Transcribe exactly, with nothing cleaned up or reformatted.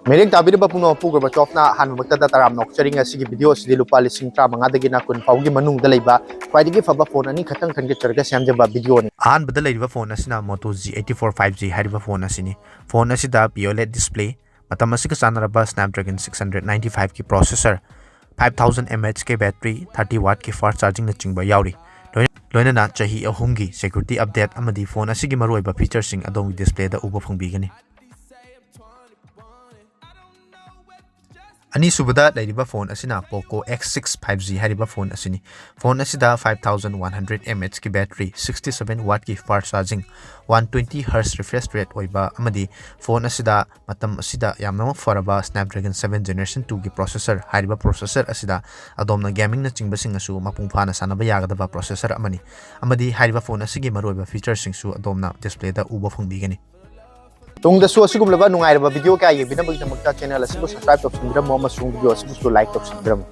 ꯃꯤꯔꯦꯡ ꯇꯥꯕꯤꯔꯤꯕ ꯄꯨꯝꯅꯃꯛꯄꯨ ꯒ꯭ꯔꯕ ꯆꯣꯞꯅ ꯑꯍꯥꯟꯕꯃꯛꯇꯗ ꯇꯔꯥꯝꯅ ꯑꯣꯛꯆꯔꯤ꯫ ꯉꯁꯤꯒꯤ ꯚꯤꯗꯤꯑꯣ ꯑꯁꯤꯗꯤ ꯂꯨꯄꯥ ꯂꯤꯁꯤꯡ ꯇꯔꯥꯃꯉꯥꯗꯒꯤꯅ ꯀꯨꯟ ꯐꯥꯎꯒꯤ ꯃꯅꯨꯡꯗ ꯂꯩꯕ ꯈ꯭ꯋꯥꯏꯗꯒꯤ ꯐꯕ ꯐꯣꯟ ꯑꯅꯤ ꯈꯛꯇꯪ ꯈꯟꯒꯠꯆꯔꯒ ꯁꯦꯝꯖꯕ ꯚꯤꯗꯤꯑꯣꯅꯤ꯫ ꯑꯍꯥꯟꯕꯗ ꯂꯩꯔꯤꯕ ꯐꯣꯟ ꯑꯁꯤꯅ Moto G eighty four five G ꯍꯥꯏꯔꯤꯕ ꯐꯣꯟ ꯑꯁꯤꯅꯤ꯫ ꯐꯣꯟ ꯑꯁꯤꯗ ꯄꯤꯌꯣꯂꯦꯠ ꯗꯤꯁꯄ꯭ꯂꯦ, ꯃꯇꯝ ꯑꯁꯤꯒ ꯆꯥꯟꯅꯔꯕ Snapdragon six hundred ninety five ꯀꯤ ꯄ꯭ꯔꯣꯁꯦꯁꯔ, five thousand mAh ꯀꯤ ꯕꯦꯇ꯭ꯔꯤ, thirty watt ꯀꯤ ꯐꯥꯁ ꯆꯥꯔꯖꯤꯡꯅꯆꯤꯡꯕ ꯌꯥꯎꯔꯤ꯫ ꯂꯣꯏ-, ꯂꯣꯏꯅꯅ ꯆꯍꯤ ꯑꯍꯨꯝꯒꯤ ꯁꯦꯀ꯭ꯌꯨꯔꯤꯇꯤ ꯑꯞꯗꯦꯠ ꯑꯃꯗꯤ ꯐꯣꯟ ꯑꯁꯤꯒꯤ ꯃꯔꯨꯑꯣꯏꯕ ꯐꯤꯆꯔꯁꯤꯡ ꯑꯗꯣꯝꯒꯤ ꯗꯤꯁꯄ꯭ꯂꯦꯗ ꯎꯕ ꯐꯪꯕꯤꯒꯅꯤ꯫ ꯑꯅꯤꯁꯨꯕꯗ ꯂꯩꯔꯤꯕ ꯐꯣꯟ ꯑꯁꯤꯅ Poco X six five G ꯍꯥꯏꯔꯤꯕ ꯐꯣꯟ ꯑꯁꯤꯅꯤ꯫ ꯐꯣꯟ ꯑꯁꯤꯗ five thousand one hundred mAh ꯀꯤ ꯕꯦꯇ꯭ꯔꯤ, sixty seven watt ꯀꯤ fast charging, one twenty hertz refresh rate ꯑꯣꯏꯕ ꯑꯃꯗꯤ ꯐꯣꯟ ꯑꯁꯤꯗ ꯃꯇꯝ ꯑꯁꯤꯗ ꯌꯥꯝꯅꯃꯛ ꯐꯔꯕ Snapdragon seven Generation two ꯒꯤ ꯄ꯭ꯔꯣꯁꯦꯁꯔ, ꯍꯥꯏꯔꯤꯕ ꯄ꯭ꯔꯣꯁꯦꯁꯔ ꯑꯁꯤꯗ ꯑꯗꯣꯝꯅ ꯒꯦꯃꯤꯡꯅꯆꯤꯡꯕꯁꯤꯡ ꯑꯁꯨ ꯃꯄꯨꯡ ꯐꯥꯅ ꯁꯥꯟꯅꯕ ꯌꯥꯒꯗꯕ ꯄ꯭ꯔꯣꯁꯦꯁꯔ ꯑꯃꯅꯤ꯫ ꯑꯃꯗꯤ ꯍꯥꯏꯔꯤꯕ ꯐꯣꯟ ꯑꯁꯤꯒꯤ ꯃꯔꯨꯑꯣꯏꯕ ꯐꯤꯆꯔꯁꯤꯡꯁꯨ ꯑꯗꯣꯝꯅ ꯗꯤꯁꯄ꯭ꯂꯦꯗ ꯎꯕ ꯐꯪꯕꯤꯒꯅꯤ꯫ ꯇꯨꯡꯗꯁꯨ ꯑꯁꯤꯒꯨꯝꯂꯕ ꯅꯨꯡꯉꯥꯏꯔꯕ ꯚꯤꯗꯤꯑꯣ ꯀꯌꯥ ꯌꯦꯡꯕꯤꯅꯕꯒꯤꯗꯃꯛꯇ ꯆꯦꯅꯦꯜ ꯑꯁꯤꯕꯨ ꯁꯕꯁꯀ꯭ꯔꯥꯏꯕ ꯇꯧꯁꯤꯟꯕꯤꯔꯝꯃꯨ ꯑꯃꯁꯨꯡ ꯚꯤꯗꯤꯑꯣ ꯑꯁꯤꯕꯨꯁꯨ ꯂꯥꯏꯛ ꯇꯧꯁꯤꯟꯕꯤꯔꯝꯃꯨ꯫